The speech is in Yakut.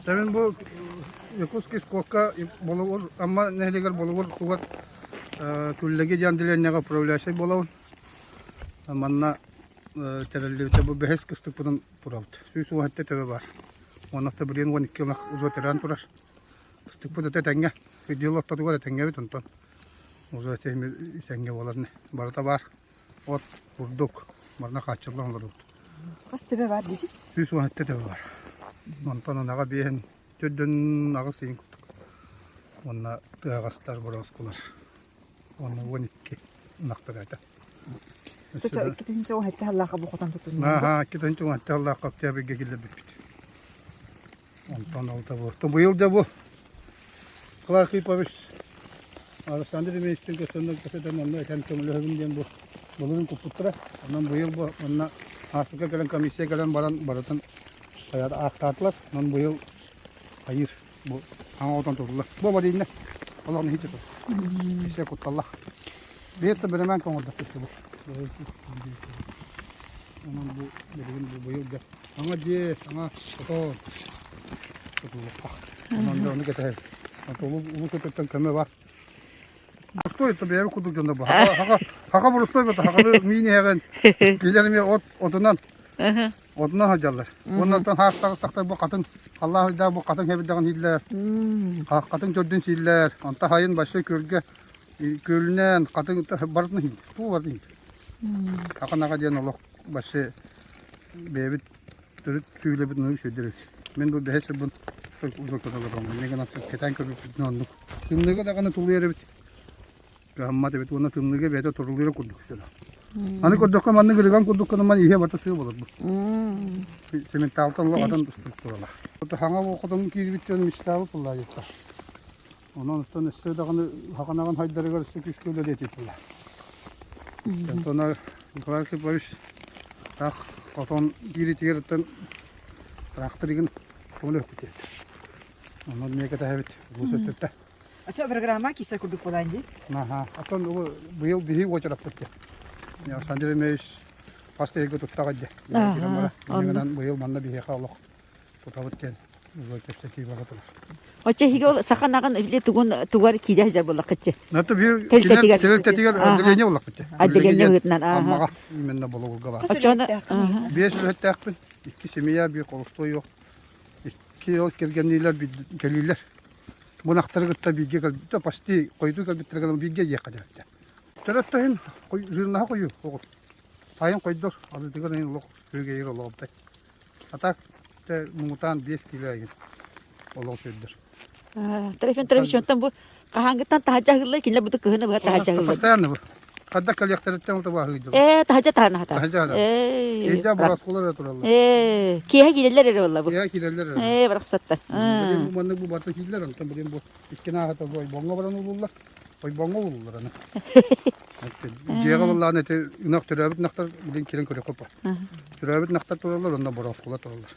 Мин бу Якутский скокка Болугур Амма нэһилиэгэр Болугур тугар Күллэги диэн дэриэбинэҕэ управляющай буолабын. Манна тэриллибитэ бу бэһис кыстыкпытын турабыт. 117 төбө баар. Уонна билигин 12 ынах уже төрөөн турар. Кыстыкпыт өтө этэҥҥэ. Дьыл ортотугар этэҥҥэбит онтон уже этэҥҥэ буолар барыта баар. От, бурдук, манна хааччыллан олоробут. Хас төбө баар диэтиҥ? 117 төбө баар. Онтон ынаҕа биэһин, төрдүн аҕыс ыйын курдук. Уонна тыаҕастар, борооскулар. Уонна 12 ынах төрөөтө. Соча 2017 сыллаахха бу хотон тутунна. Аха, 2017 сыллаахха октябрьга киллэрбиппит. Онтон алта бу. Быйыл да бу Клар Филиппович Александр Ильичтин көстөннөр кэсэтэн онно этэн көмөлөһөбүн диэн бу былырын куппуттара. Онон быйыл бу онно ааспыкка кэлэн комиссия кэлэн баран барытын аахтаатылар. Онон быйыл хайыр бу саҥа отон тутуллар. Бу абадииннэ олох нэһииччэ тур. Комиссия кутталлах. Биир да бэлэмээн көҥөрдөх бу. Онон бу билигин бу быйыл дьэ саҥа дьиэ, саҥа хотон тутуллуохтаах. Онон дьэ ону кэтэһэбит. Улуу улуу көтөттөн көмө бар. Боростуой это бэйэбит курдук дьоннор бу. Хака хака хака боростуой бата хаканы миин иһэҕин киилэр эмиэ от отунан отунан сылдьаллар. Уонна хаастаах бу хатын халлаан сылдьаах бу хатын хэбирдэҕин сииллэр. Хатын төрдүн сииллэр. Онто хайын большой күөлгэ Күөлүнэн, хатыҥ барытын иһин, тугу барытын иһин. Аканаҕа диэн олох вообще бэйэбит төрүт сүүлэбит нуй сүрдэрбит. Мин бу бэһис сылбын узуркаталарым. Гынан кэтээн көрбүппүтүн оннук. Тымныыга даҕаны тулуйар эбит. Кыһаммат эбит уонна тымныыга бэйэтэ турулуйар курдук сыла. Аны көрдөххө маннык ырыган курдук гынан иһэ барыта сыа болор бу. Цементалтан олох атын структуралаах. Хаҥа хотон киирбиттэн мечтаабыт буллаайыттар. Онон оттон өссө даҕаны хаҕанаҕын хайдарыгар өссө күүскэ үлэлиэтиэтилэр. Онтон Николай Архипович таах хотон киириитигэр оттон тыраахтарыгын көмөлөһүппүт диэт. Онон эмиэ кэтэһэбит улуус өттүттэн. Очо программа киса курдук буолан дии. Аха. Оттон быйыл биһи уочараппыт диэ. Александр Ильич хас да ыйга туттаҕа дии. Гынан быйыл манна биһиэхэ олох тутабыт диэн уже кэпсэтии бара турар. Оччо эһиги ол саха ынаҕын или тугун тугар киирэ сылдьар буоллаххытчы? Это биир тэрилтэтигэр отделение буоллахпыт. Отделение быһыытынан. Аммаҕа именно Болугурга баар. Оччону Биэс үлэһиттээхпин, икки семья, биир холостой суох. Икки ол кэргэнниилэр кэлиилэр. Бу ынахтары кытта бииргэ кэлбиттэр, почти хойутуу кэлбиттэр бииргэ диэххэ диэбиттэр. Төрөттөһүн жирнаһа хойуу оҕус. Сайын хойдор, арыытыгар олох күөгэйир олоҕуптай. А так муҥутаан 5 киилэ игин олох үчүгэй. Трофим Трофимович, онтон бу хаһааҥҥыттан таһырдьа аһыыллар, кинилэр бу кыһыны быһа таһырдьа аһыыллар. Постоянно бу. Хадда кэлиэхтэриттэн ол табааһыйдылар. Ээ, таһырдьа таһан аһатар. Таһырдьа аһатар. Ээ. Киэдьэ бороскулар эрэ тураллар. Ээ, киэһэ киирэллэр эрэ буолла бу. Киэһэ киирэллэр эрэ. Ээ, барахсаттар. Билин бу маннык бу барыта киирэллэр, онтон билин бу иккини аһата бу ойбоҥҥо баран улууллар. Ойбоҥҥо улууллар аны. Дьиэҕэ буоллаҕына ити ынах төрөөбүт ынахтар билин киирэн көрүөххэ баар. Төрөөбүт ынахтар тураллар, онно борооскула тураллар.